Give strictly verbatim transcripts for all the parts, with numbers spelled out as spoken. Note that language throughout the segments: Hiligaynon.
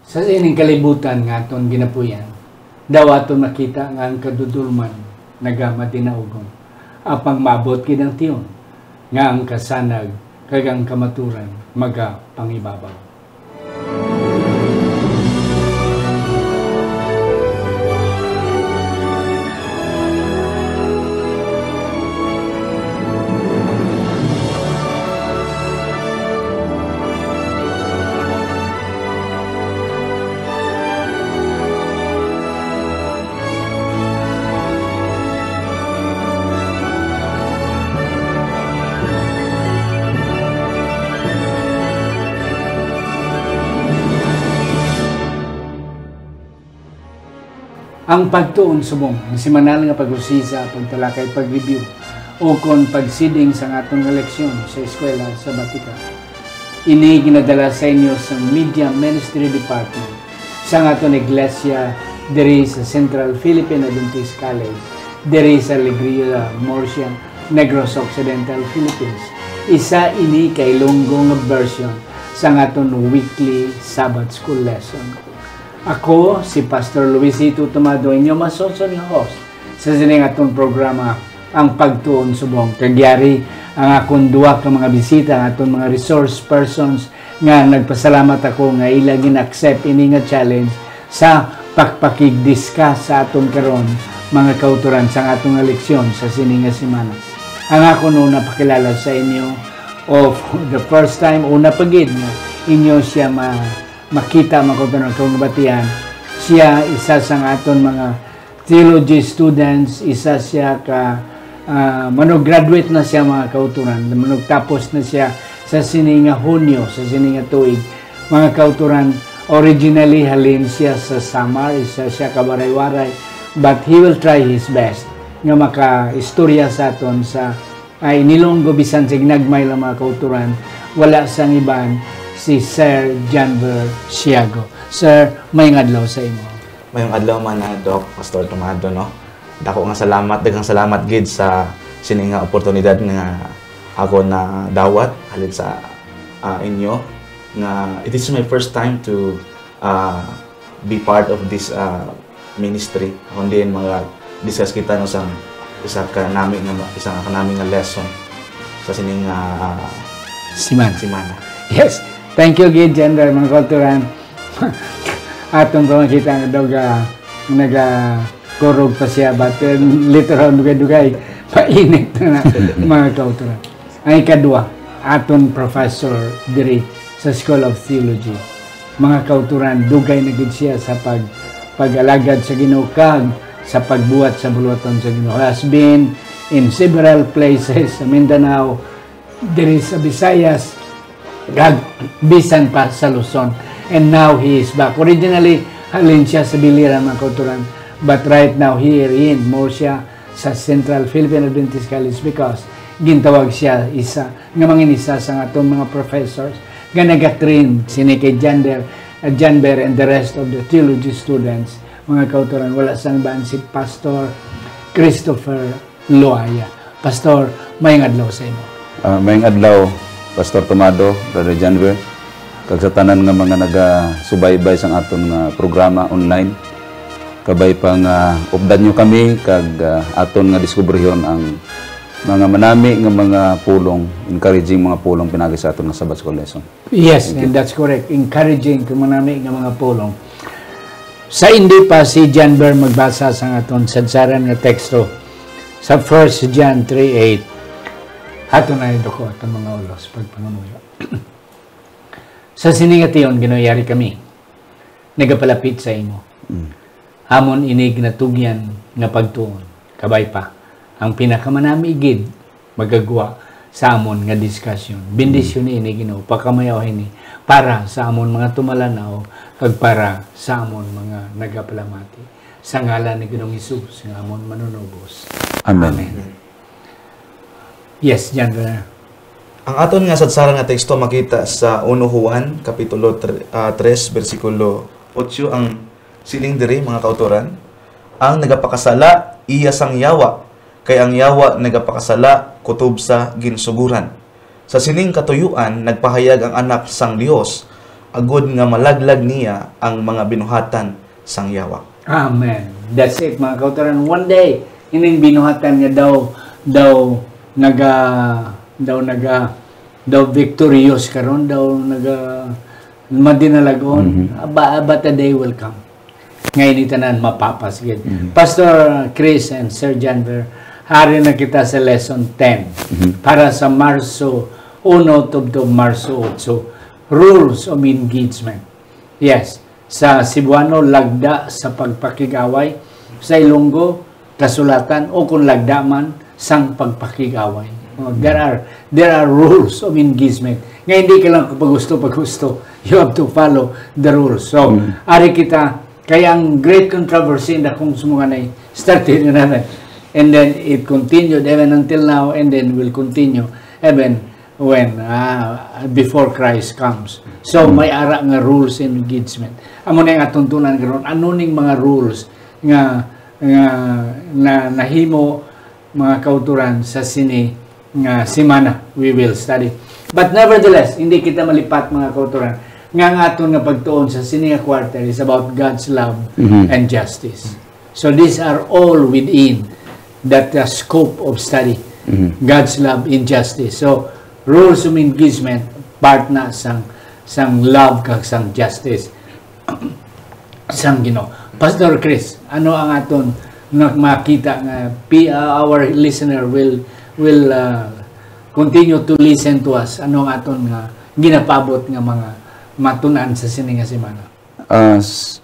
Sa sining kalibutan nga aton ginapuyan, daw aton makita nga ang kadudolman nagamadinaugon, apang maabot gid ang tion nga ang kasanag kag ang kamaturan magapangibabaw. Ang pagtuon subong ang semanal nga pag-usisa, pagtalakay, pag-review, o kon pagsiding sa aton nga leksyon sa eskwela sa Batika. Ini ginadala sa inyo sa Media Ministry Department sa aton iglesia diri sa Central Philippine Adventist College, diri sa Alegria, Murcia, Negros Occidental, Philippines. Isa ini ka Ilonggo nga version sa aton weekly Sabbath School lesson. Ako si Pastor Luisito Tomado, inyo masunson nga host sa sining aton programa, Ang Pagtuon Subong. Kag yari ang akon duha ka mga bisita, ang aton mga resource persons, nga nagpasalamat ako nga ila gin-accept ini nga challenge sa pagpakig-discuss sa aton karon, mga kautoran, sa aton nga leksyon sa sini nga semana. Ang akon una pakilala sa inyo, of the first time, una pa gid nga inyo siya ma-, makita, mga kautoran, kung batian, siya isa sang aton mga theology students, isa siya ka, ah, manug-graduate na siya, mga kautoran. Manugtapos na siya sa sini nga Hunyo, sa sini nga tuig. Mga kautoran, originally halin siya sa Samar, isa siya ka Waray-Waray, but he will try his best nga makaistorya sa aton sa, ah, Ilonggo, bisan sa ginagmay lang, mga kautoran, wala sang iban, si Sir Janver Siago. Sir, maayong adlaw sa imo. Maayong adlaw man, ah, Doc, Pastor Tomado, no? Dako nga salamat, daghang salamat gid sa sini nga oportunidad nga ako nadawat halin sa, ah, inyo, nga it is my first time to, ah, be part of this, ah, ministry. Ako diin mga discuss kita, no, sang isa ka nami nga, isa ka nami nga lesson sa sining, ah, Semana. Semana. Yes. Thank you gid, Janver, mga kautoran. Aton pa makita nga daw ga-, nagakurog pa siya, but, eh, later on, dugay-dugay, painit na na, mga kautoran. Ang ikadua, aton professor diri sa School of Theology. Mga kautoran, dugay na gid siya sa pag-, pag-alagad sa Ginoo kag sa pagbuhat sa buloton sa Ginoo. Has been in several places sa Mindanao, diri sa Visayas, kag bisan pa sa Luzon. And now he is back. Originally, halin siya sa Biliran, mga kautoran. But right now, here in Murcia, sa Central Philippine Adventist College, because gintawag siya isa nga mangin isa sa aton mga professors nga nagatrain sini kay Janver, uh, Janver and the rest of the theology students, mga kautoran, wala sang iban si Pastor Christopher Loaya. Pastor, maayong adlaw sa imo. Ah, maayong adlaw, Pastor Tomado, Brother Janver, kag sa tanan nga mga nagasubaybay sang aton nga programa online. Kabay pa nga updan nyo kami kag, ah, aton nga diskubrihon ang mga manami nga mga pulong, encouraging mga pulong pinagi sa aton nga Sabbath School lesson. Yes, Thank you. and that's correct. Encouraging kag manami nga mga pulong. Sa hindi pa si Janver magbasa sa aton sadsaran nga teksto sa First John three eight, aton na iduko aton mga ulos pagpangamuyo. Sa sini nga tion, Ginoo, yari kami nagapalapit sa imo. Mm. Amon ini ginatugyan nga pagtuon. Kabay pa, ang pinakamanami gid magagwa sa amon nga diskasyon. Bendisyon Mm. ini, Ginoo, pakamayaw ini para sa amon mga tumalan-aw kag para sa amon mga nagapalamati. Sa ngalan ni Ginoong Hesus nga amon Manunubos. Amen. Amen. Yes, John Bernard. Ang aton nga sadsaran nga teksto makita sa uno Juan, kapitulo tre-, ah, tres, bersikulo otso, ang siling diri, mga kautoran, "Ang nagapakasala, iya sang yawa, kay ang yawa nagapakasala kutob sa ginsugoran. Sa sining katuyuan nagpahayag ang Anak sang Dios, agod nga malaglag niya ang mga binuhatan sang Yawa. Amen. That's it, mga kautoran. One day, ining binuhatan nga daw, daw naga, daw naga, daw victorious karon, daw naga madinalagon. Mhm. Aba, but a day will come nga ini tanan mapapas gid. Mhm. Pastor Chris and Sir Janver, hari na kita sa lesson ten Mhm. para sa Marso uno tubtob Marso otso, rules of engagement. Yes, sa Cebuano, lagda sa pagpakig-away. Sa Ilonggo, kasulatan, o kung lagda man, sang pagpakig-away. Oh, there are, there are rules of engagement. Nga hindi ka lang pagusto-pagusto. You have to follow the rules. So, Mm. ari kita, kaya ang great controversy na kung sumunganay, started na natin. And then it continued even until now, and then will continue even when, ah, before Christ comes. So, Mm. may ara nga rules in engagement. Amo na yung atuntunan karon. Ano ning mga rules nga, nga na, nahimo, mga kauturan, sa sini nga semana? We will study. But nevertheless, hindi kita malipat, mga kauturan, nga ang aton nga pagtuon sa sini nga quarter is about God's love Mhm. and justice. So these are all within that, uh, scope of study. Mhm. God's love and justice. So rules of engagement, part na sang, sang love kag sang justice sang Ginoo. Pastor Chris, ano ang aton nga makita nga pi-, uh, our listener will, will, uh, continue to listen to us? Ano ang aton nga ginapaabot nga mga matun-an sa sini nga semana? Ah, s-,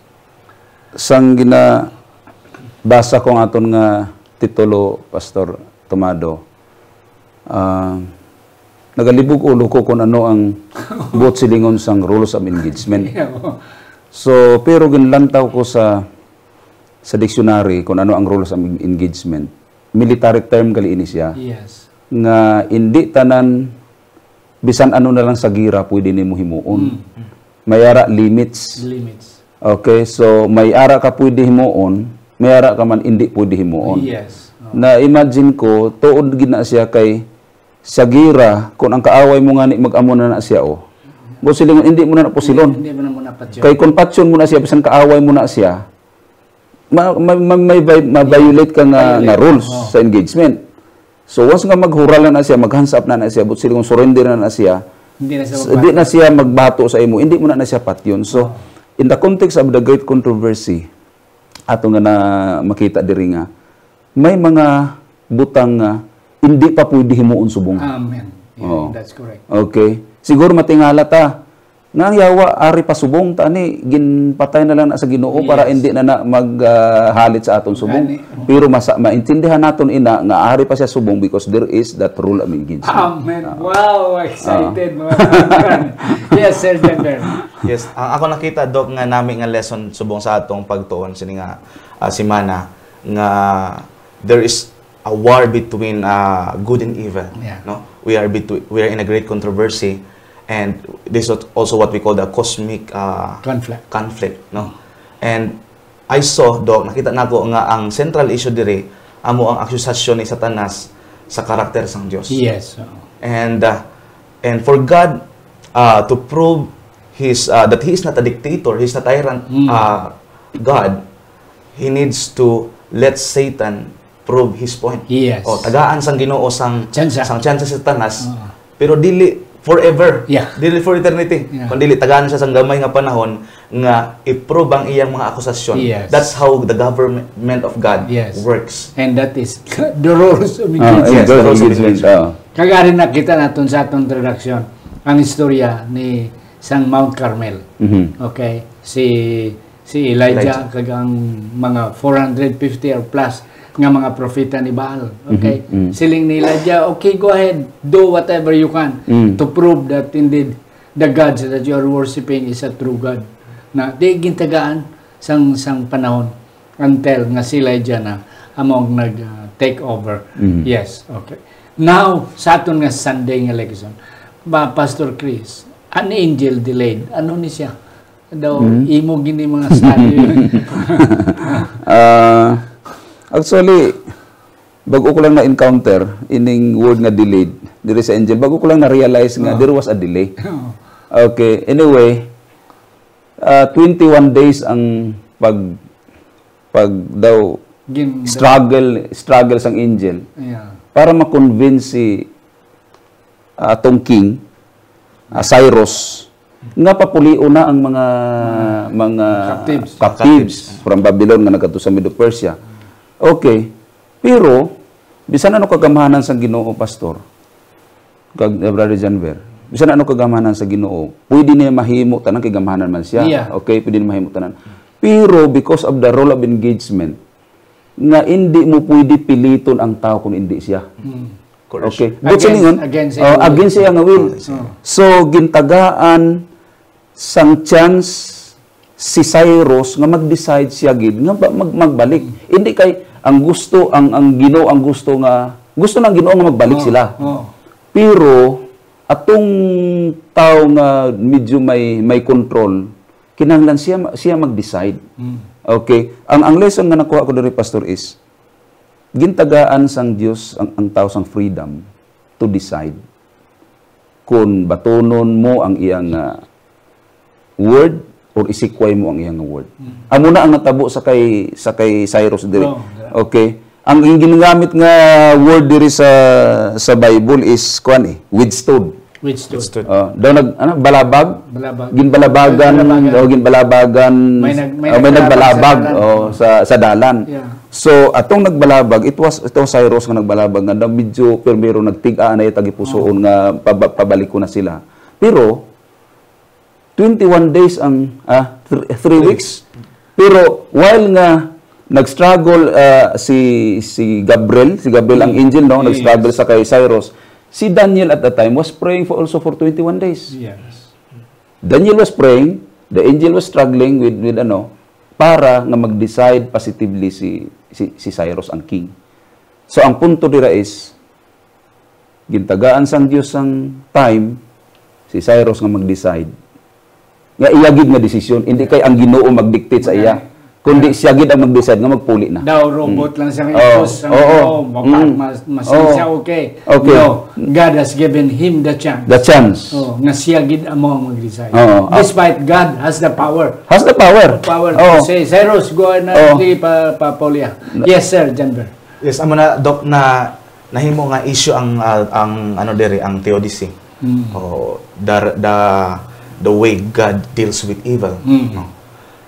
sang ginabasa ko ang aton nga titulo, Pastor Tomado, ah, nagalibog ulo ko kung ano ang buot silingon sang rules of engagement. Yeah, oo. So, pero ginlantaw ko sa, sa dictionary kung ano ang rules of engagement. Military term gali ini siya. Yes. Nga hindi tanan, bisan ano na lang sa gira pwede nimo himuon. Mm, mm. May ara limits. Limits. Okay, so may ara ka pwede himuon, may ara ka man hindi pwede himuon. Yes. Oh. Na-imagine ko, tuod gid na siya kay sa gira, kung ang kaaway mo ngani mag-amo na na siya, oh. Buot silingon, hindi mo na na pusilon. Hindi, hindi mo na muna patyon. Kay kung patyon mo na siya, bisan kaaway mo na siya, ma-, ma-, ma-, may vi-, ma-violate ka nga, Violate. nga rules Oh. sa engagement. So, once nga maghural na na siya, mag-hands up na na siya, buot silingon surrender na na siya, Hindi na siya s-, magbato. di na siya magbato sa imo, hindi mo na na siya patyon. So, Oh. in the context of the great controversy, ato nga na makita diri nga, may mga butang nga hindi pa pwede himuon subong. Amen. Yeah, Oh. that's correct. Okay. Siguro matingala ta, nga ang yawa ari pa subong, ta ni ginpatay na lang na sa Ginoo para Yes. hindi na na mag, ah, halit sa aton subong. Gani. Pero masa-, maintindihan naton ina nga ari pa siya subong because there is that rule of engagement. Amen. Ah. Wow, excited, Ah. mga kababayan. Yes, Sir Denver. Yes, ang ako nakita, Doc, nga nami nga lesson subong sa atong pagtuon sini nga, ah, semana nga there is a war between, ah, good and evil, Yeah. no? We are between, we are in a great controversy, and this is also what we call the cosmic, ah, Conflict. conflict, no? And I saw, Doc, nakita nako nga ang central issue diri amo ang akusasyon ni Satanas sa karakter sang Dios. Yes, oo. And, uh, and for God, uh, to prove his, uh, that he is not a dictator, he's not tyrant, Mm. uh, God, he needs to let Satan prove his point. Yes. O, tagaan sang Ginoo sang, Tsansa. sang tsansa si Satanas, Oo. pero dili forever. Yeah. Dili for eternity. Yeah. Kung dili, tagaan siya sang gamay nga panahon nga i-prove ang iyang mga akusasyon. Yes. That's how the government of God Yes. works. And that is the rules of Ah, engagement. Yes, the rules of engagement, engagement. ah. Kag ari nakita naton sa atong introduction ang istorya ni sang Mount Carmel. Mhm. Okay? Si, si Elijah Elijah. kag ang mga four hundred fifty or plus nga mga propeta ni Baal. Okay? Mhm, mhm. Siling ni Elijah, "Okay, go ahead. Do whatever you can Mm. to prove that indeed the gods that you are worshiping is a true God." Na di gintagaan sang, sang panahon until nga si Elijah na among nag, ah, take over. Mm. Yes, okay. Now, sa aton nga Sunday nga lesson, ba, Pastor Chris, an angel delayed. Ano ni siya? Daw, Mm. imo gini mga study. Ah, actually, bago ko lang na-encounter ining word nga delayed diri sa angel, bago ko lang na-realize nga Oh. there was a delay. Oh. Okay, anyway, ah, twenty-one days ang pag, pag daw Gin- struggle, struggle sang angel Yeah. para ma-convince si, ah, atong king, ah, Cyrus, nga papulion na ang mga, mga Captives. captives from Babylon nga nagkadto sa Medo-Persia. Okay. Pero, bisan ano kagamhanan sang Ginoo, Pastor, kag, eh, Brother Janver, bisan ano kagamhanan sa Ginoo, pwede niya mahimo tanan kay gamhanan man siya. Yeah. Okay, pwede niya mahimo tanan. Pero because of the rule of engagement, nga hindi mo pwede piliton ang tao kung hindi siya. Mm. Coercion. Okay. Against, But silingon, against oh, siya. against siya nga will. Oh, I see. Oh. So, gintagaan sang chance si Cyrus nga mag-decide siya gid nga ba-, mag-, magbalik. Hindi kay ang gusto, ang, ang Ginoo ang gusto nga, gusto ng Ginoo nga magbalik Oh, sila. oh. Pero atong tao nga medyo may, may control, kinahanglan siya ma-, siya mag-decide. Mm. Okay. Ang, ang lesson nga nakuha ko diri, Pastor, is gintagaan sang Dios ang, ang tao sang freedom to decide kung batunon mo ang iyang, ah, word or isikway mo ang iyang word. Mm. Amo na ang natabo sa kay, sa kay Cyrus diri. Oh, yeah. Okay. Ang, ang ginagamit nga word diri sa, sa Bible is, kuan eh, withstood. Withstood. Withstood. Oh, daw nag-, ano, balabag? Balabag. Ginbalabagan, Ginbalabagan. oh, ginbalabagan, May nag-, may oh, may nagbalabag nagbalabag sa dalan. oh, sa, sa dalan. Yeah. So, atong nagbalabag, it was, ito Cyrus nga nagbalabag nga daw medyo primero nagtig-a na yung tagipusoon Oh. nga paba-, pabalik ko na sila. Pero, twenty-one days ang, ah, thr-, three Three weeks. weeks. Pero while nga nag-struggle, ah, si, si Gabriel, si Gabriel ang Mm. angel, no, Yes. nag-struggle sa kay Cyrus, si Daniel at that time was praying for also for twenty-one days. Yes. Daniel was praying, the angel was struggling with, with ano, para nga mag-decide positively si, si, si Cyrus ang king. So, ang punto dira is, gintagaan sang Dios sang time si Cyrus nga mag-decide. Nga iya gid nga desisyon, hindi kay ang Ginoo mag-dictate sa iya, Okay. kundi siya gid ang mag-decide nga magpuli na. Daw robot Mm. lang siya nga Oo, ipos ang oo. tao, mapa-, Mm. mas-, mas Oo. siya, okay. Okay. No, God has given him the chance. The chance. Oh, nga siya gid amo ang mag-decide. Oo. Despite God has the power. Has the power. Power Oo. to say, "Cyrus, go na, Oo. di pa, pa, Paulia." Na- Yes, sir, Janver. Yes, amo na, Doc, na nahimo nga issue ang, ah, ang, ano, diri, ang theodicy. Mm. O, the, the, the way God deals with evil, Mm. no?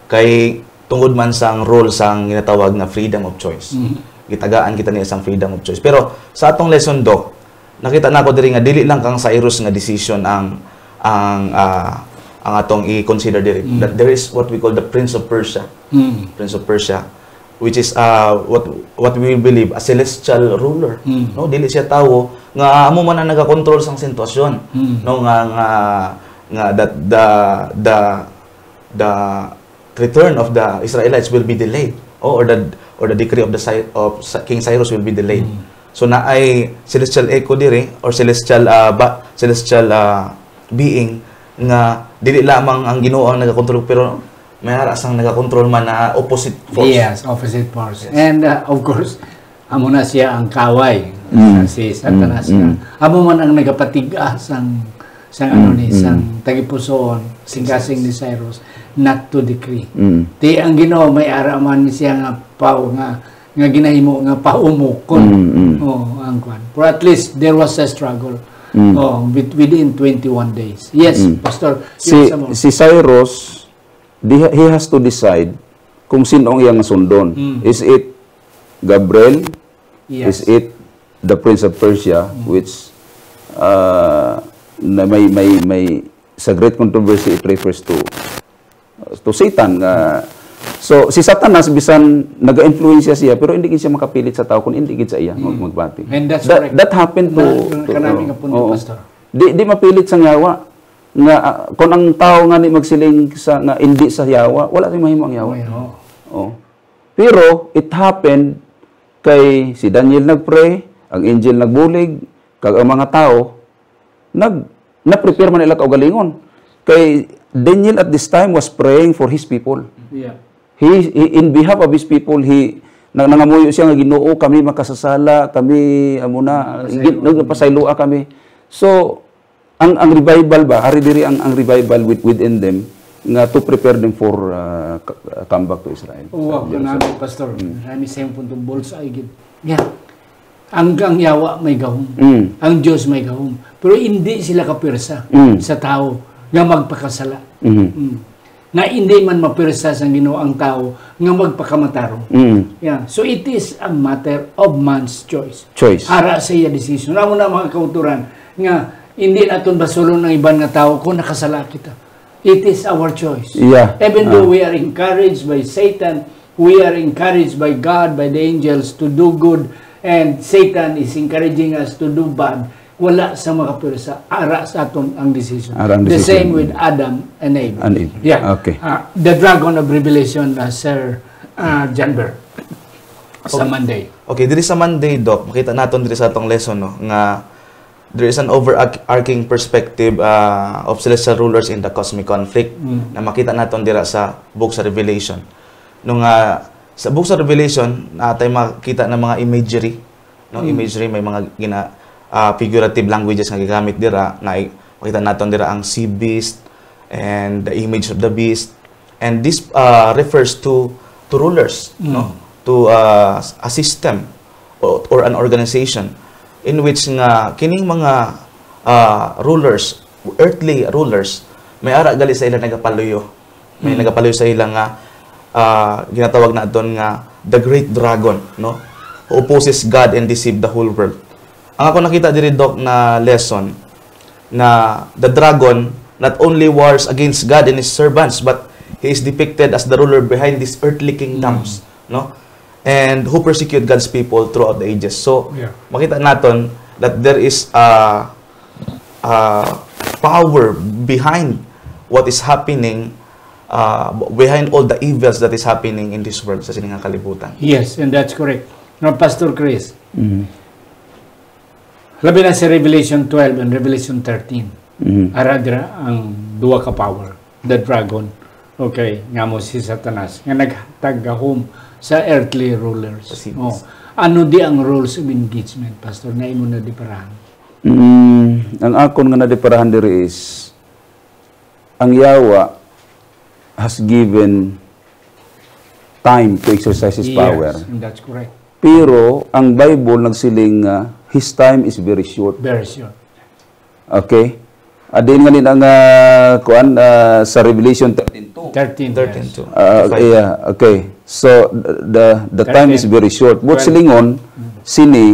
Kay tungod man sang role sang ginatawag nga freedom of choice. Mm. Gitagaan kita niya sang freedom of choice. Pero sa atong lesson, Doc, nakita nako diri nga dili lang kang Cyrus nga decision ang, ang, ah, ang atong i-consider diri. Mm. That there is what we call the Prince of Persia. Mm. Prince of Persia, which is, uh, what, what we believe, a celestial ruler. Mm. No, dili siya tawo nga amo man ang nagakontrol sang sitwasyon. Mm. No, nga, nga, nga that the, the, the return of the Israelites will be delayed, o, or the, or the decree of the Cy-, of Cy-, King Cyrus will be delayed. Mm. So, naay celestial echo diri, or celestial, uh, ba, celestial, uh, being nga dili lamang ang Ginoo ang nagakontrol, pero may ara sang nagakontrol man na opposite force. Yes, opposite force. Yes. And, uh, of course, amo na siya ang kaway, Mm. si Satanas Mm, na. mm. Amo man ang nagapatig-a sang, sang ano Mm, ni, mm. sang tagipusoon, sing kasing ni Cyrus, not to decree. Mm. Ti ang Ginoo may ara man siya nga paw nga, nga ginahimo nga paumukon. Mm, mm. Oh, ang kwan. For at least there was a struggle. Mm. Oh, with-, within twenty-one days. Yes, Mm. Pastor, Si, yun sa mo. si Cyrus, di, he has to decide kung sino ang iyang sundon. Mm. Is it Gabriel? Yes. Is it the Prince of Persia, Mm. which, uh, na may, may, may, sa great controversy, it refers to, to Satan nga, so, si Satanas, bisan naga-influensya siya, pero hindi gid siya makapilit sa tao kung hindi gid sa iya mag-, Mm. magbati. And that's That, correct. that happened to, Na, to, kanami to, nga punto, oo. Pastor. Di, di mapilit sa yawa nga, ah, kung ang tao nga ni magsiling sa, nga hindi sa yawa, wala tay mahimo ang yawa. Ay, oo. Oh. Pero it happened kay si Daniel nagpray, ang angel nagbulig, kag ang mga tao nag, na-prepare man nila kaugalingon. Kay Daniel at this time was praying for his people. Yeah. He, he, in behalf of his people, he, na, nangamuyo siya nga, "Ginoo, kami makasasala, kami, amo na, Pasayloa. gin-, nagpasayloa kami." So, ang, ang revival ba, ari diri ang, ang revival with-, within them, nga to prepare them for, uh, c-, uh, come back to Israel. Oo, sa Jerusalem. Kanami, Pastor. Mm. Marami sa iyong punto, bullseye gid. Yeah. Ang, ang yawa may gahom. Mm. Ang Diyos may gahom. Pero hindi sila kapirsa Mm. sa tao nga magpakasala. Mm. Mm. Nga hindi man mapirsa sang Ginoo ang tao nga magpakamatarong. Mm. Yeah. So it is a matter of man's choice. Choice. Ara sa iya decision. Amo na, mga kauturan, nga hindi naton basulon ang iban nga tao kung nakasala kita. It is our choice. Yeah. Even though Ah. we are encouraged by Satan, we are encouraged by God, by the angels to do good, and Satan is encouraging us to do bad. Wala sa makapwersa, ara sa aton ang decision. Ara ang The decision. same with Adam and Eve. And Eve. Yeah. Okay. Ah, the dragon of Revelation, uh, Sir, uh, Janber, sa Okay. Monday. Okay, diri sa Monday, Doc, makita naton diri sa atong lesson, no, nga there is an overarching perspective, uh, of celestial rulers in the cosmic conflict Mm. na makita naton dira sa book sa Revelation. No nga, sa book sa Revelation, naa tay makita na mga imagery, no? Mm. Imagery, may mga gina-, ah, figurative languages nga gigamit dira. Na, makita naton dira ang sea beast and the image of the beast. And this, uh, refers to, to rulers, Mm. no? To, uh, a system or, or an organization in which nga kining mga, uh, rulers, earthly rulers, may ara gali sa ila nagapaluyo. May Mm. nagapaluyo sa ila nga, uh, ginatawag naton nga the great dragon, no? Who opposes God and deceive the whole world. Ang ako nakita diri, Doc, na lesson, na the dragon not only wars against God and his servants, but he is depicted as the ruler behind these earthly kingdoms, Mm. no? And who persecute God's people throughout the ages. So, Yeah. makita naton that there is a, a power behind what is happening, uh, behind all the evils that is happening in this world, sa sini nga kalibutan. Yes, and that's correct. Now, Pastor Chris, Mm. labi na sa Revelation twelve and Revelation thirteen, Mm. ara dira ang duha ka power, the dragon, okay, nga mo si Satanas, nga naghatag gahom sa earthly rulers. Sa cities. Oh. Ano di ang rules of engagement, Pastor, nga imo na diparahan? Mm, ang akon nga nadiparahan diri is, ang yawa has given time to exercise his Yes, power. And that's correct. Pero ang Bible nagsiling nga his time is very short. Very short. Okay? Adin nga nila nga, kuan, ah, sa Revelation thirteen two. Thirteen, Thirteen yes. two. Ah, Five. Yeah, okay. So, the, the time Thirteen. is very short. But Twelve. silingon, Mm. sini,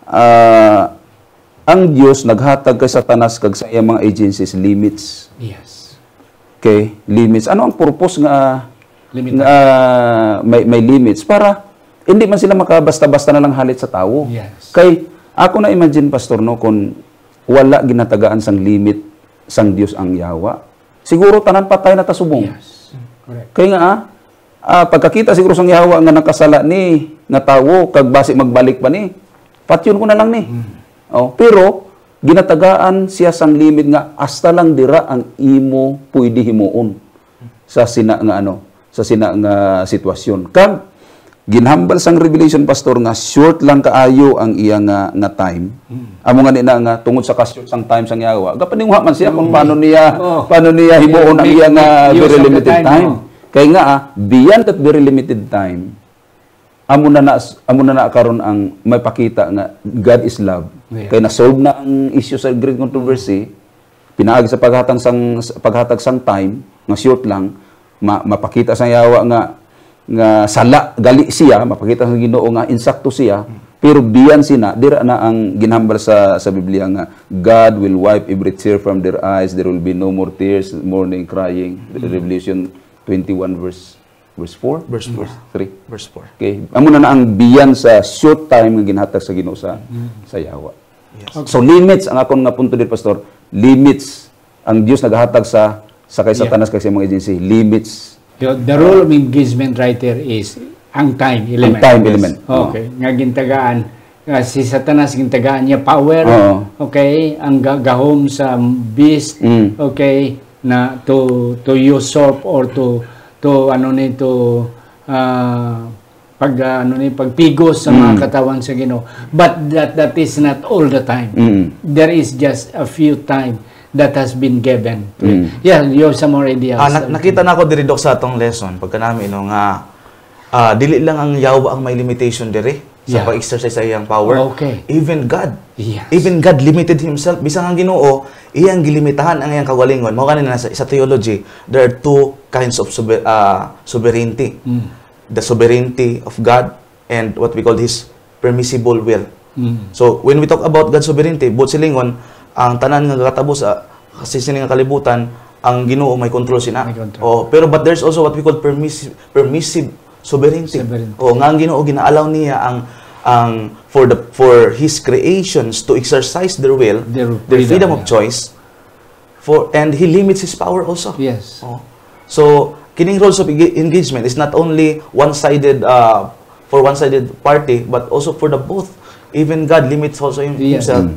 ah, ang Dios naghatag kay Satanas kag sa iyang mga agencies limits. Yes. Okay, limits. Ano ang purpose nga, Limit. nga may, may limits? Para hindi man sila makabasta-basta na lang halit sa tawo. Yes. Kay ako na imagine, Pastor, no, kung wala ginatagaan sang limit sang Dios ang yawa, siguro tanan patay na ta subong. Yes. Correct. Kay nga, ah, ah, pagkakita siguro sang yawa nga nakasala ni nga tawo kag basi magbalik pa ni, patyon ko na lang ni. Mm. Oh, pero ginatagaan siya sang limit nga hasta lang dira ang imo pwede himuon sa sina nga ano, sa sina nga sitwasyon. Kag ginhambal sang Revelation, Pastor, nga short lang kaayo ang iya nga, nga time. Mm. Amo nga ni na nga tungod sa ka-short sang time sang yawa, gapaninguha man siya kung Mm. paano niya, Oh. paano niya himuon ang Make, iya nga make use very of the limited time, time. oh. Kay nga, ah, beyond that very limited time, amo na na, amo na na karon ang may pakita nga God is love. Yeah. Kay na-solve na ang issue sa great controversy, pinaagi sa paghatag sang, paghatag sang time nga short lang, ma-, mapakita sa yawa nga, nga sala gali siya, mapakita sa Ginoo nga insakto siya, pero beyond sina, dira na ang ginhambal sa, sa Biblia nga, "God will wipe every tear from their eyes, there will be no more tears, mourning, crying." Mm. Revelation twenty-one verse, verse four? Verse four. Verse three. Verse four. Okay. Amo na na ang beyond sa short time nga ginhatag sa Ginoo sa, Mm. sa yawa. Yes. Okay. So, limits, ang akon nga punto diri, Pastor, limits ang Dios nagahatag sa, sa kay Yeah. Satanas kag sa mga agency, limits. The, the role of engagement right there is ang time Ang element. time Yes. element. Oo. Okay. Nga gintagaan, nga si Satanas gintagaan niya power. Oo. Okay. Ang ga-, gahom sa beast. Mm. Okay. Na to, to usurp or to, to, ano ni, to, ah, pag, ah, ano ni, pagpigos sa mga Mm. katawan sa Ginoo. But that, that is not all the time. Mm. There is just a few time that has been given. Mm. Yeah, you have some more ideas. Ah, nak- nakita na ako diri, Doc, sa atong lesson pagkanami, no, nga ah, dili lang ang yawa ang may limitation diri sa Yeah. pag-exercise sa iyang power. Okay. Even God. Yes. Even God limited himself. Bisan ang Ginoo, iyang gilimitahan ang iyang kagalingon. Mao gani na sa, sa theology, there are two kinds of sover- ah, sovereignty. Mm. The sovereignty of God and what we call his permissible will. Mm. So, when we talk about God's sovereignty, buot silingon, ang tanan nga gatabo sa kasi sini nga kalibutan, ang Ginoo may control sina. May control. Oh, pero but there's also what we call permissive, permissive sovereignty. Sovereignty. Oh, nga ang Ginoo gina-allow niya ang ang for the for his creations to exercise their will, Their their freedom freedom, of yeah. choice, for and he limits his power also. Yes. Oh. So, kining rules of eng- engagement is not only one-sided uh, for one-sided party, but also for the both. Even God limits also him- Yes. himself. Mm.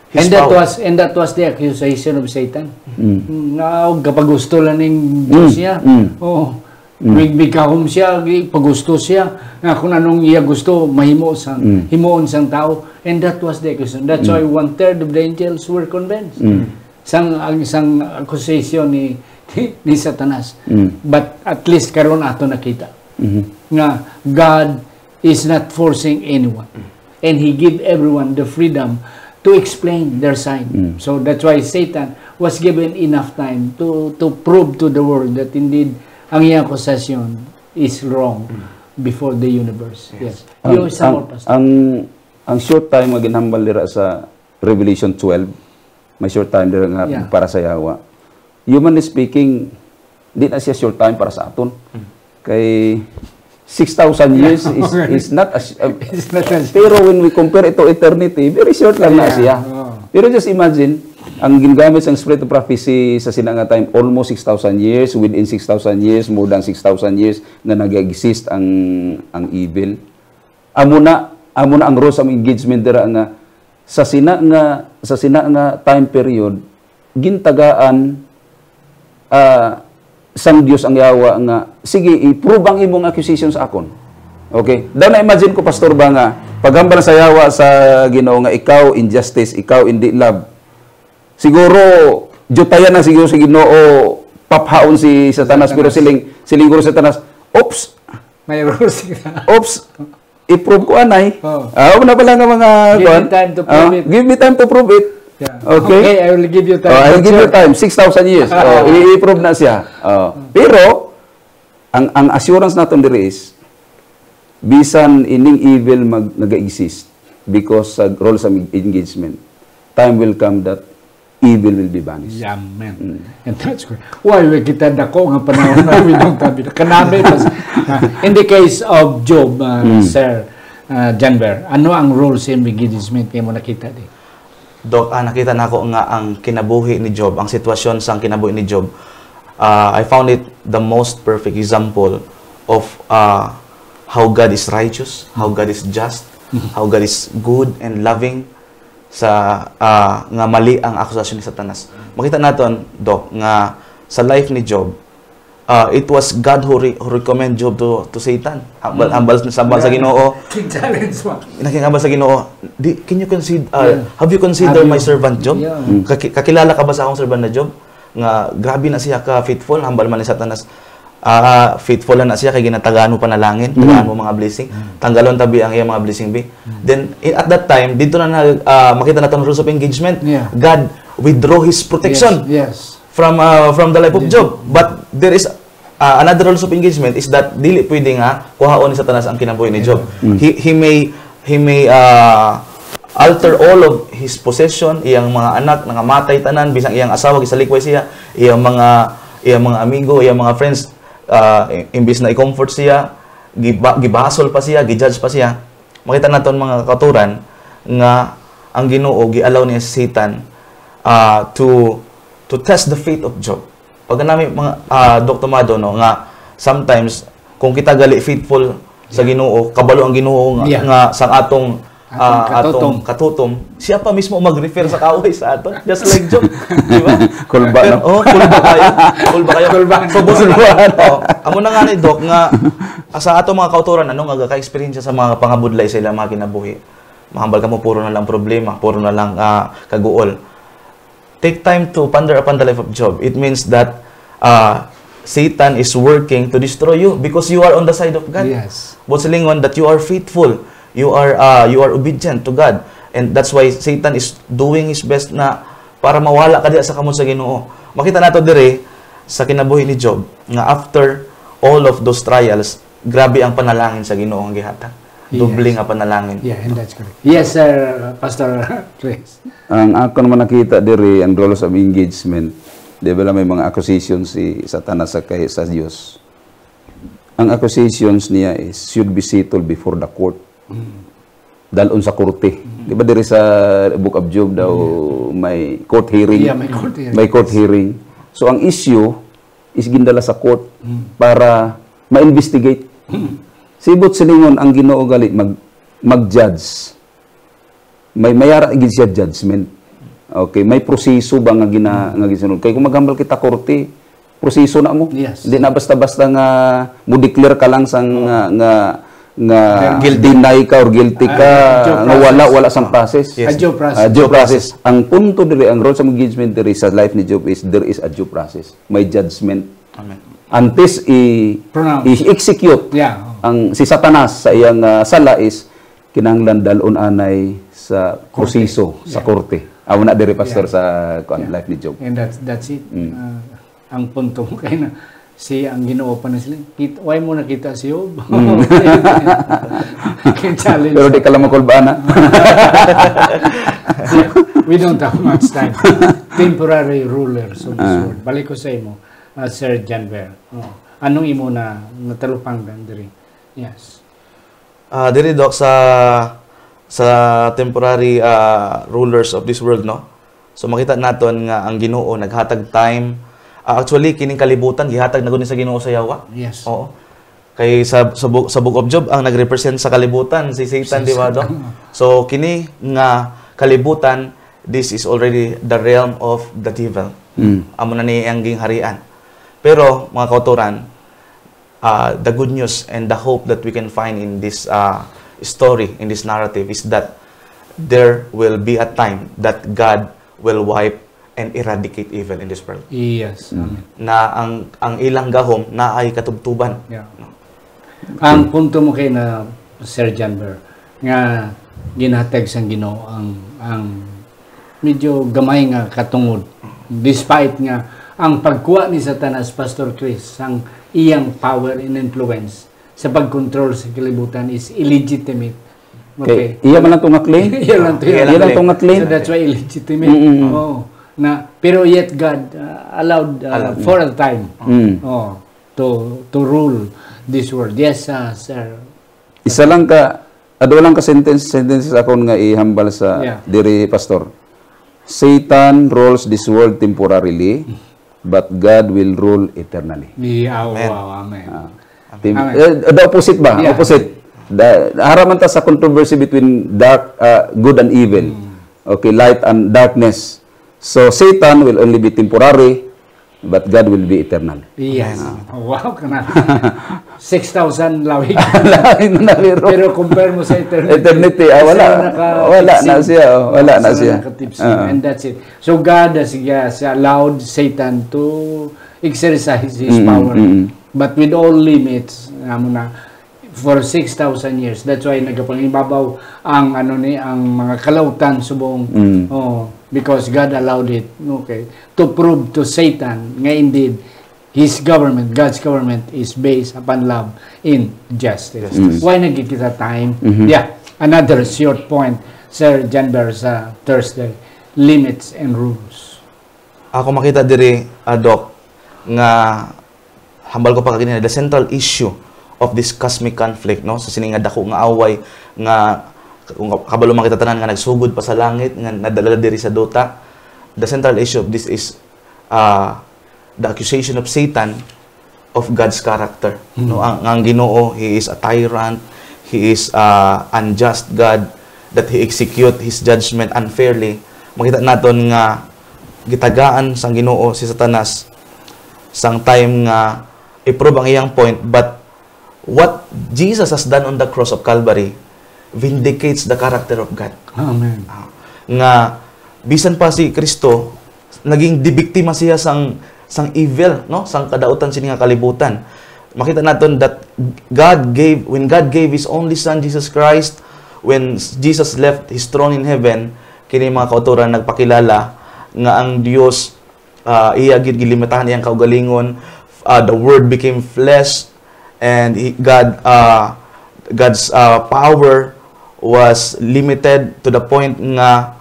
His And that power. was and that was the accusation of Satan. Mm. Nga gapagusto lang ning Diyos Mm, niya. mm. Oh. Mm. Mig- migahom siya, pagusto siya nga kung anong iya gusto mahimo sang Mm. himuon sang tao, and that was the accusation. That's Mm. why one third of the angels were convinced. Mm. Sang ang sang accusation ni ni, ni Satanas. Mm. But at least karon ato nakita Mhm. nga God is not forcing anyone. And He give everyone the freedom to explain their side. Mm. So that's why Satan was given enough time to to prove to the world that indeed ang iyang accusation is wrong before the universe. Yes. Ang, Yung isa ang, mo, Pastor. ang, ang short time nga ginhambal dira sa Revelation twelve, may short time dira nga Yeah. para sa yawa. Humanly speaking, di na siya short time para sa aton. Kay six thousand years is, is not as... uh, It's not as- pero when we compare it to eternity, very short lang na Yeah, siya. oo. Pero just imagine, ang ginagamit sang spirit of prophecy sa sina nga time, almost six thousand years, within six thousand years, more than six thousand years, nga nag-exist ang, ang evil. Amo na, amo na ang rules sa engagement dira nga sa sina nga, sa sina nga time period, gintagaan, ah, sang Dios ang yawa nga, "Sige, i-prove ang imong accusation sa akon." Okay? Daw na-imagine ko, Pastor, ba nga paghambal sa yawa sa Ginoo nga ikaw injustice, ikaw hindi love. Siguro, jutayan na siguro sa Ginoo, paphaon si Satanas, pero Satanas. siling, siling guro Satanas, "Oops, May rules kita. oops, i-prove ko anay." Oh. Ah, una pala nga mga Give kuwan. me time to prove Ah, it. Give me time to prove it. Yeah. Okay? Okay, I will give you time Oh, to I'll give you check. Time. Six thousand years. Oh, i-, i-prove na siya. Oh. Pero, ang, ang assurance naton diri is, bisan ining evil mag, nag-exist because sa rules sa engagement, time will come that evil will be banished. Amen. Mm. And that's good. Why, we kita dako nga panahon na we don't have it. Kanami, mas, ah, in the case of Job, ah, Mm. Sir ah, Janver, ano ang rules sa engagement nga mo nakita di? Doc, ah, nakita nako nga ang kinabuhi ni Job, ang sitwasyon sang kinabuhi ni Job, ah, I found it the most perfect example of ah, how God is righteous, how God is just, how God is good and loving sa ah, nga mali ang akusasyon ni Satanas. Makita naton, Doc, nga sa life ni Job, ah, it was God who, re- who recommend Job to to Satan. Hambal, Mm. hambal sa hambal sa Yeah. Ginoo, King challenge mo. Nakikabal sa Ginoo, di, can you consider, uh, Yeah. have you considered Have my you- servant Job? Yeah. Mm. Kaki- kakilala ka ba sa akong servant na Job? Nga grabe na siya ka faithful, hambal man ni Satanas. Ah, faithful na siya kay ginatagaan mo panalangin, Mm. tagaan mo mga blessing. Tanggalon tabi ang iyang mga blessing bi. Then in, at that time, dito na, na ah, makita natin ang rules of engagement. Yeah. God withdraw his protection Yes. Yes. from uh, from the life of Yes. Job. But there is uh, another rules of engagement is that dili pwede nga kuhaon ni Satanas ang kinabuhi ni Job. Mm. He he may he may uh, alter all of his possession, iyang mga anak nangamatay tanan, bisang iyang asawa gisalikway siya, iyang mga iyang mga amigo, iyang mga friends, uh, i- imbis na i-comfort siya, giba- gibasol pa siya, gijudge pa siya. Makita naton mga kauturan nga ang Ginoo gi-allow ni Satan uh, to to test the faith of Job. Pag nami mga uh, Doc Tomado, no, nga sometimes kung kita gali faithful sa Yeah. Ginoo, kabalo ang Ginoo nga, Yeah. nga sang atong Atong ah, katutom. atong katutom, siya pa mismo mag-refer sa kaaway sa aton. Just like Job, di ba? Kulba, no? Oh, kulba kayo. Kulba kayo. Kulba. So, boss, oh, amo na nga ni Doc nga ah, sa atong mga kauturan, ano nga ka-experience sa mga pangabudlay sa ilang mga kinabuhi. Mahambal ka mo, puro na lang problema, puro na lang ah, kaguol. Take time to ponder upon the life of Job. It means that, uh, Satan is working to destroy you because you are on the side of God. Yes. Buot silingon, that you are faithful, you are, uh, you are obedient to God. And that's why Satan is doing his best na para mawala ka diha sa kamot sa Ginoo. Makita nato diri sa kinabuhi ni Job nga after all of those trials, grabe ang panalangin sa Ginoo nga gihatag. Doble Yes. nga panalangin. Yeah, and that's correct. Yes, sir, Pastor Chris. Ang ako naman nakita diri, ang rules of engagement, di ba, may mga accusations si Satanas sa kay, sa Dios. Ang accusations niya is should be settled before the court. Mm. Dalon sa korte. Mm. Di ba diri sa Book of Job daw Yeah. may court hearing? Yeah, may court hearing. May court hearing. So ang issue is gindala sa court Mm. para ma-investigate. Mm. Buot silingon, ang Ginoo gali mag, mag-judge. May mayara gid siya judgment. Okay, may proseso ba nga gina-, nga gisunod? Kay kung maghambal kita korte, proseso na mo. Yes. Hindi na basta-basta nga mo-declare ka lang sang nga, nga, nga Guilty. deny ka or guilty Ah, ka, due nga wala, process. wala sang process. Yes. A due process. Ah, due Due process. process. Ang punto diri, ang role sa engagement diri sa life ni Job is there is a due process. May judgment. Amen. Antes i-, Pronounce. i-execute Yeah. ang si Satanas sa iyang, ah, sala is kinahanglan dalon anay sa Korte. proseso sa Yeah. korte. Amo na diri, Pastor, Yeah. sa kuan, Yeah. life ni Job. And that's, that's it. Mm. Ah, ang punto mo kay na si ang Ginoo pa na sila. Kit-, why mo nakita si Job? Mm. Kay challenge. Pero di ka lang makulbaan, ha? We don't have much time. Temporary rulers of this Ah. world. Balik ko sa imo, ah, Sir Janver. Oh. Anong imo na natalupangdan diri? Yes. Ah, diri, Doc, sa, sa temporary, ah, rulers of this world, no? So, makita naton nga ang Ginoo naghatag time. Ah, actually, kining kalibutan, gihatag na gud ni sa Ginoo sa yawa. Yes. Oo. Kay sa, sa bu-, sa Book of Job, ang nag-represent sa kalibutan, si Satan, Si di ba, Doc? Satan. So, kini nga kalibutan, this is already the realm of the devil. Mm. Amo na ni ang gingharian. Pero, mga kautoran, uh, the good news and the hope that we can find in this, uh, story, in this narrative, is that there will be a time that God will wipe and eradicate evil in this world. Yes, Mm. amen. Na ang, ang ilang gahom naay katubtuban. Yeah. No? Ang punto mo kay na, Sir Janver, nga ginhatag sang Ginoo ang, ang medyo gamay nga katungod. Despite nga ang pagkuha ni Satanas, Pastor Chris, sang iyang power and influence sa pag-control sa kalibutan is illegitimate. Kay Okay. iya man lang to nga claim. Iya lang to, Iya iya lang lang to claim. nga claim. So that's why illegitimate. Mm-mm. Oo. Na, pero yet God, uh, allowed, uh, Allowed. for a time, Mm. oh, to, to rule this world. Yes, uh, sir. Isa lang ka, ado lang ka sentence, sentences akon nga ihambal sa Yeah. diri, Pastor. Satan rules this world temporarily, but God will rule eternally. Yeah, Amen. wow, amen. Ah. Tim-, Amen. eh, the opposite ba? Yeah. Opposite. Da-, haraman ta sa controversy between dark, ah, good and evil. Mm. Okay, light and darkness. So, Satan will only be temporary, but God will be eternal. Yes. Ah. Wow, kana. Six thousand lawig. Lawig na, pero Pero compare mo sa eternity. Eternity, ah, Isa wala. lang naka-tipsing. Wala na siya, oh. Wala na Isa lang siya. naka-tipsing. Ah. And that's it. So God has, yes, allowed Satan to exercise his Mm, power. mm, mm. But with all limits, amo na, for six thousand years. That's why nagapangibabaw ang, ano ni, ang mga kalautan subong. Mm. Oh, because God allowed it. Okay. To prove to Satan nga indeed his government, God's government, is based upon love and justice. Justice. Mm. Why nagkikita time? Mhm. Yeah. Another short point, Sir Janver, sa Thursday. Limits and rules. Ako makita diri, ah, Doc, nga hambal ko pa kaganina, the central issue of this cosmic conflict, no? Sa sini nga dako nga away nga kung kabalo man kita tanan nga nagsugod pa sa langit, nga nadala diri sa duta. The central issue of this is, uh, the accusation of Satan of God's character. Mm. No, ang, ang Ginoo, he is a tyrant, he is, uh, unjust God, that he execute his judgment unfairly. Makita naton nga gitagaan sang Ginoo si Satanas sang time nga i-prove ang iyang point, but what Jesus has done on the cross of Calvary vindicates the character of God. Amen. Ah, nga bisan pa si Kristo, naging dibiktima siya sang, sang evil, no? Sang kadautan sini nga kalibutan. Makita naton that God gave, when God gave His only Son, Jesus Christ, when Jesus left His throne in heaven, kini mga kautoran nagpakilala nga ang Dios, ah, iya gid gilimitahan iyang kaugalingon. Ah, the Word became flesh, and he, God, ah, God's, ah, power was limited to the point nga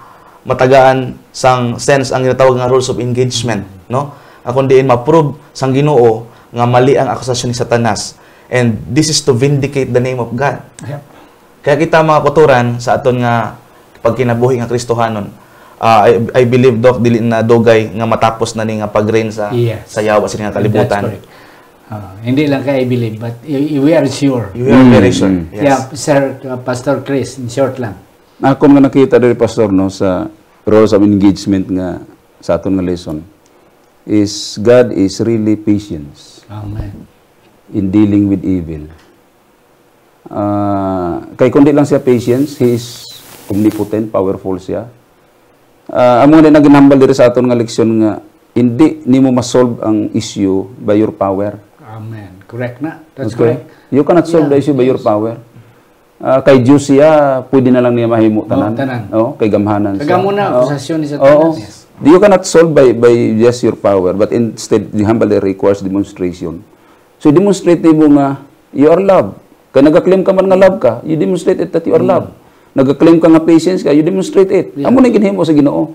matagaan sang sense ang ginatawag nga rules of engagement, no? Nga kung diin ma-prove sang Ginoo nga mali ang akusasyon ni Satanas. And this is to vindicate the name of God. Yep. Kaya kita, mga kautoran, sa aton nga pagkinabuhi nga Kristohanon, ah, I, I believe, Doc, dili na dugay nga matapos na ni nga pag-reign sa, Yes. sa yawa sini nga That's kalibutan. correct. Ah, hindi lang kay I believe, but i- i- we are sure. You are Mm, very sure. mm. Yes. Yeah, Sir, uh, Pastor Chris, in short lang. Ako nga nakita diri, Pastor, no, sa rules of engagement nga sa aton nga lesson is God is really patience Amen. in dealing with evil. Ah, kay kundi lang siya patience, He is omnipotent, powerful siya. Ah, amo nga na ginhambal diri sa aton nga leksyon nga hindi nimo ma-solve ang issue by your power. Amen. Correct na. That's Okay? correct. You cannot solve Yeah, the issue by your yes. power. Ah, kay Dios siya, pwede na lang niya mahimo Oh, tanan. tanan. Oh, kay gamhanan Kag siya. amo na, Oh. akusasyon ni Satanas. Oo. Yes. You cannot solve by, by just your power, but instead, the humble requires demonstration. So, demonstrate nimo nga you are love. Kay nagaklaim ka man nga love ka, you demonstrate it that you are Mm. love. Nagaklaim ka nga patience ka, you demonstrate it. Yeah. Amo na ginhimo sa Ginoo.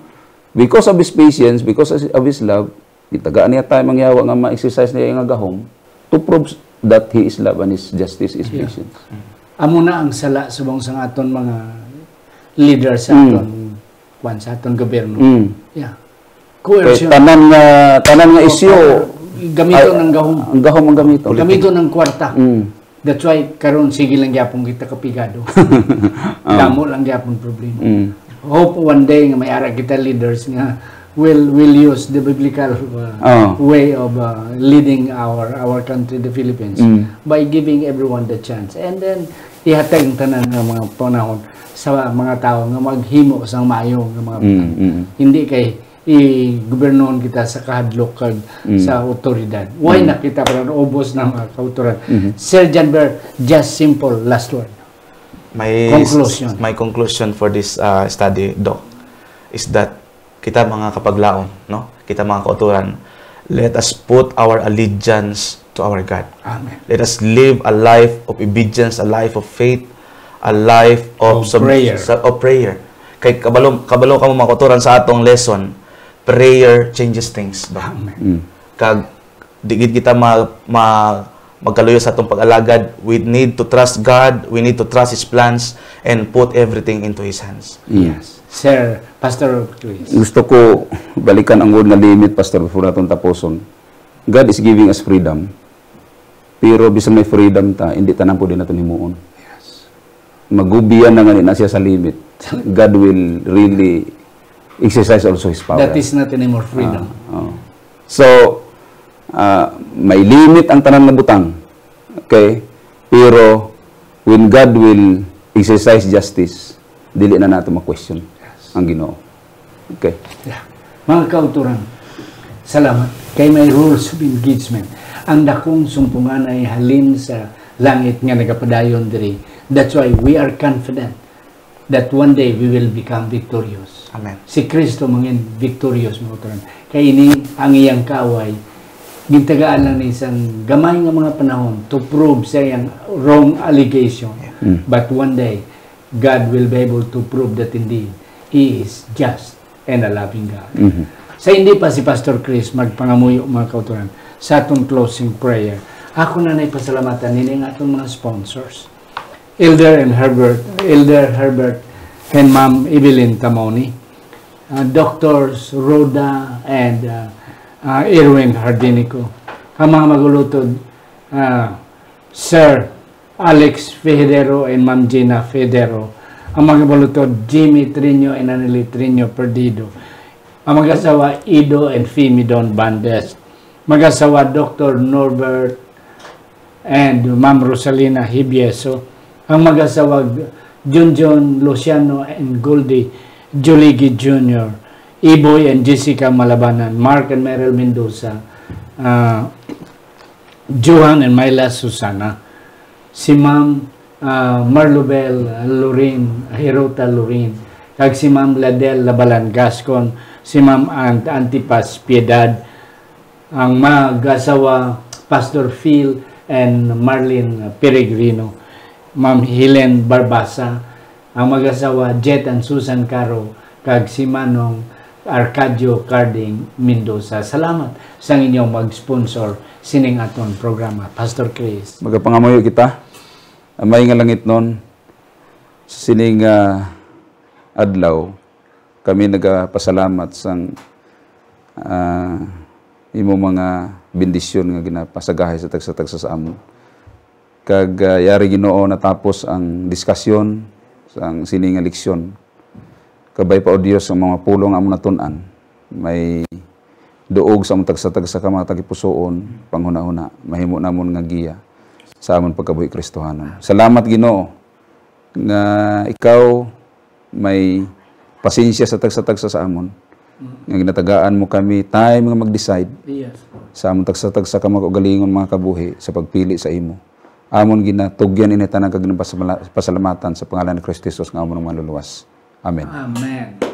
Because of His patience, because of His love, gitagaan niya time ang yawa nga ma-exercise niya nga gahom to prove that He is love and His justice is Yeah. patience. Amo na ang sala subong sang aton mga leader sa Mm. aton, kwan, sa aton gobyerno. Mm. Yeah. Kay Coercion. tanan nga, tanan nga Oh, issue, power. Gamiton ay, ang gahom. ang gahom ang gamiton. Gamiton ang kwarta. Mm. That's why karon sige lang gyapon kita kapigado. Ah. Damo lang gyapon problema. Mm. Hope one day nga may ara kita leaders nga will, will use the biblical, uh, Oh. way of, uh, leading our, our country, the Philippines, Mm. by giving everyone the chance. And then, ihatag ang tanan nga mga panahon sa mga tawo nga maghimo sang maayo nga mga Mm, butang. mm. Hindi kay i-gobernohon kita sa kahadlok kag Mm. sa awtoridad. Why Mm. na kita para ubos na mga kautoran? Mhm. Sir Janber, just simple last word. My Conclusion. my conclusion for this, uh, study, Doc, is that kita mga kapaglaom, no? Kita mga kautoran, let us put our allegiance to our God. Amen. Let us live a life of obedience, a life of faith, a life of Of sub- prayer. sa- of prayer. Kay kabalo, kabalo kamo, mga kautoran, sa atong lesson, prayer changes things, Doc. Amen. Mm. Kag di gid kita ma, ma, magkaluyo sa atong pag-alagad. We need to trust God, we need to trust His plans, and put everything into His hands. Mm. Yes. Sir, Pastor Luis. Gusto ko balikan ang word nga limit, Pastor, before naton tapuson. God is giving us freedom. Pero bisan may freedom ta, hindi tanan pwede naton himuon. Yes. Magubiyan na nga ni na siya sa limit. God will really exercise also His power. That is not anymore freedom. Ah, oh. So, ah, may limit ang tanan nga butang. Okay? Pero when God will exercise justice, dili na nato ma-question Yes. ang Ginoo. Okay. Yeah. Mga kauturan, salamat. Kay may rules of engagement. Ang dakong sumpunganay halin sa langit nga nagapadayon diri. That's why we are confident that one day we will become victorious. Amen. Si Kristo mangin victorious, mga kauturan. Kay ini ang iyang kaaway. Gintagaan lang ni isang gamay nga mga panahon to prove sa iyang wrong allegation. Yeah. Mm. But one day, God will be able to prove that indeed He is just and a loving God. Mhm. Sa hindi pa si Pastor Chris magpangamuyo, mga kauturan, sa atong closing prayer, ako na na'y pasalamatan nini nga atong mga sponsors. Elder and Herbert, Elder Herbert and Ma'am Evelyn Tamoni, uh, Doctors Rhoda and, uh, uh, Erwin Hardinico, ang mga magulutod, uh, Sir Alex Federo and Ma'am Gina Federo, ang mga magulutod, Jimmy Trino and Aneli Trino Perdido, ang mag-asawa, Ido and Fimi Don Bandes, mag-asawa, Doctor Norbert and Ma'am Rosalina Hibieso, ang mag-asawa, Junjun Luciano and Goldie Juligi Junior, Iboy and Jessica Malabanan, Mark and Meryl Mendoza, ah, Johan and Myla Susana, si Ma'am, ah, Marlubel Lorin, Hirota Lorin, kag si Ma'am Ladel Labalan Gascon, si Ma'am Ant-, Antipas Piedad, ang mag-asawa Pastor Phil and Marlene Peregrino, Ma'am Helen Barbasa, ang mag-asawa Jet and Susan Caro, kag si Manong Arcadio Carding Mendoza. Salamat sa inyong mag-sponsor sining aton programa, Pastor Chris. Magapangamuyo kita, Amay nga langitnon, sa sining, ah, adlaw, kami nagapasalamat sang, ah, imo mga bendisyon nga ginapasagahay sa tagsa-tagsa sa amon. Kag, ah, yari, Ginoo, natapos ang diskasyon sang sini nga leksyon. Kabay pa, O Dios, ang mga pulong amon natun-an may duog sa among tagsa-tagsa ka mga tagipusoon, panghunahuna, mahimo namon nga giya sa amon pagkabuhi Kristohanon. Salamat, Ginoo, nga ikaw may pasensya sa tagsa-tagsa sa amon, nga ginatagaan mo kami time nga mag-decide Yes. sa among tagsa-tagsa ka mga kaugalingon, mga kabuhi sa pagpili sa imo. Amon ginatugyan ini tanan kag ginapasala-, pasalamatan sa pangalan ni Kristo Jesus nga amon Manluluwas. Amen. Amen.